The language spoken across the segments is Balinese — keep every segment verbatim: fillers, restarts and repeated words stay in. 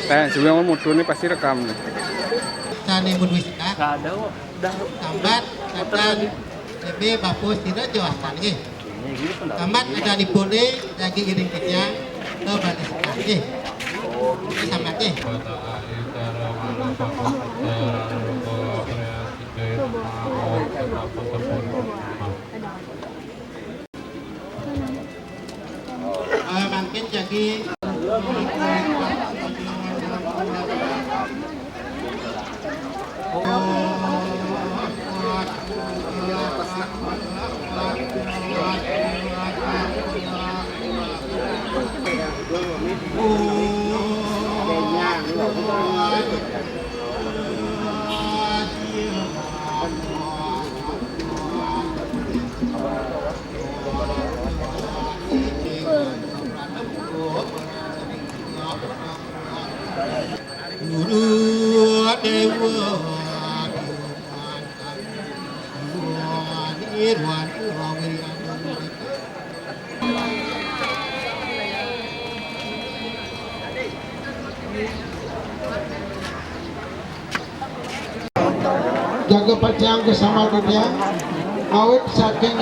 Eh, sebelum mutu ni pasti rekam ni. Sane mun wis ah. Kada, dah. Tambat, katan, ebe, bapus, dina, jawatan, nggih. Tambat, ada nipune, lagi iring kenyang, ke balik sekolah, nggih. Oke, sama, nggih. Eh, mangkin jagi. Jaga pacang ke sama dunia. Awit saking.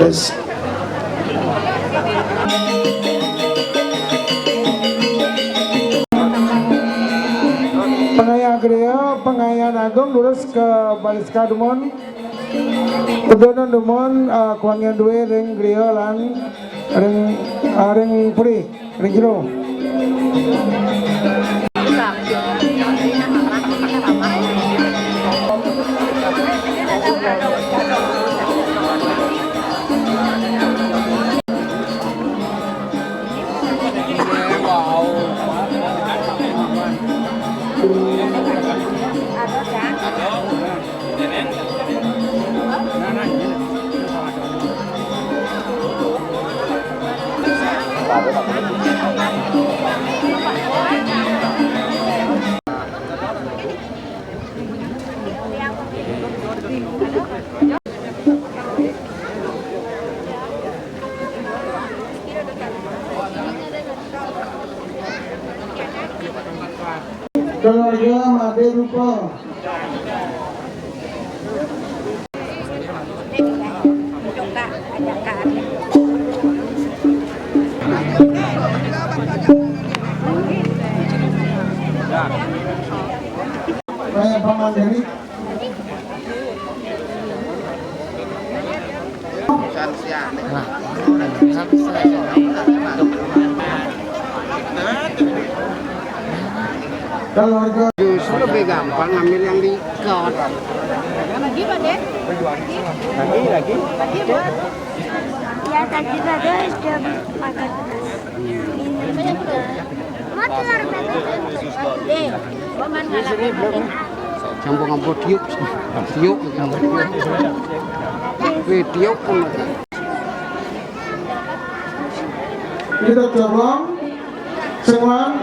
Tes. Pangaya griya, pangayan agung lurus ka Baliska dumun. Pedonon dumun, eh, kuangian duwe ring griya lan ring, eh, ring puri, ring jero. Keluarga Made Rupa. Kayak Paman Dewi. Nah. Keluarga. Justru lebih gampang ngambil yang diikat. Lagi, Pak, deh. Lagi, lagi. Lagi, Pak. Ya, tadi ada sudah makan. Ini. Mau telur bebek. Eh, Paman malah. Campur-campur tiup. Tiup, campur tiup. Wih, tiup pun. Kita coba. Semua.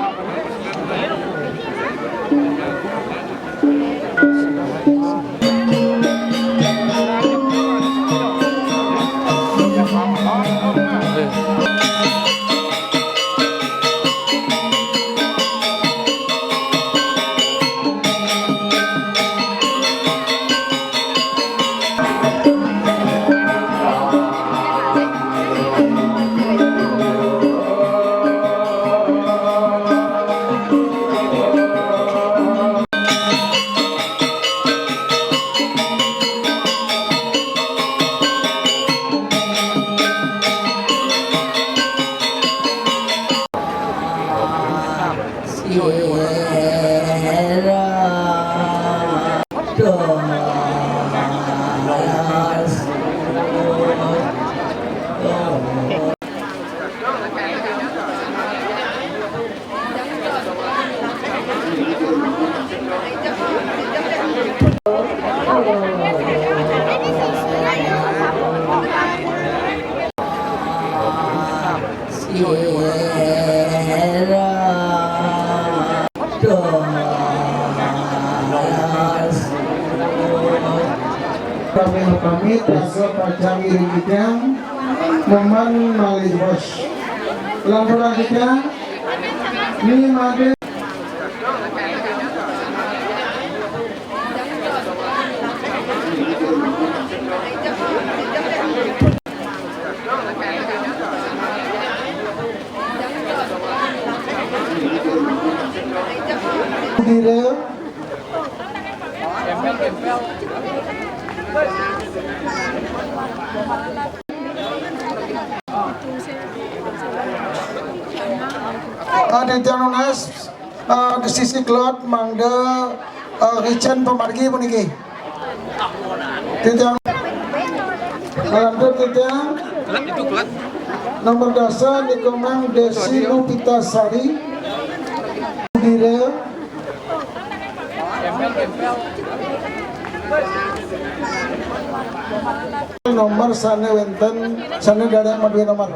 Raga pacang iring titiang, momen malih bos. Lanturan titiang, ni made. Dira. Ah, di Janunas, ah, di sisi kelod mangda, ah, Richard pamargi puniki. Titiang, lantur titiang. Nomor dasar di Komang Desi Lupita Sari. Dira. Nomor sane wenten, sane dados madue nomor.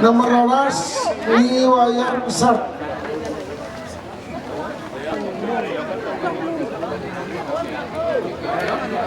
Nomor rolas, Ni Wayan Sat.